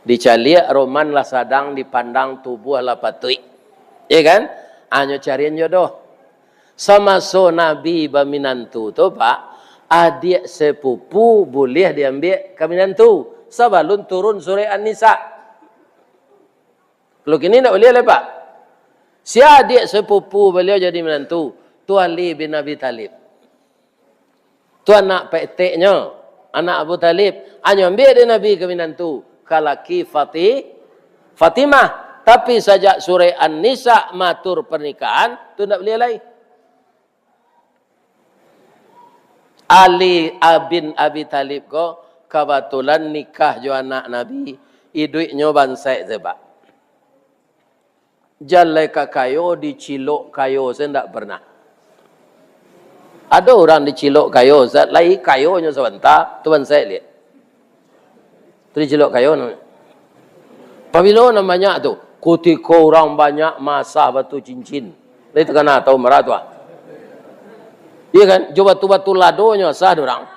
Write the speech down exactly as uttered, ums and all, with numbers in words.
Dicaliak roman lah sadang, dipandang tubuah lah patuik. Iya kan? Anyo carian jodoh. Samaso Nabi baminantu tu, Pak, adiak sepupu buliah diambiak ka minantu sabalun turun surek An-Nisa. Kalau kini ndak buliah lai, Pak. Sia adiak sepupu baliau jadi minantu? Tu Ali bin Abi Thalib. Tu anak peteknyo, anak Abu Thalib. Anyo ambiak dek Nabi ka minantu, ka laki Fati-, Fatimah. Tapi sajak surek An-Nisa maatur pernikahan, tu ndak buliah lai. Ali bin Abi Thalib ko kabatulan nikah jo anak Nabi, iduiknyo bansaik se, Pak. Jan lai ka kayo, dicilok kayo se ndak pernah. Ado urang dicilok kayo, Ustaz, lai kayonyo sabanta, tu bansaik liak. Tu dicilok kayo namonyo. Pabilo nan banyak tu? Kutiko urang banyak maasah batu cincin. Lai takana taun bara tu, ah. Iya kan? Jo batu-batu ladonyo asah dek urang.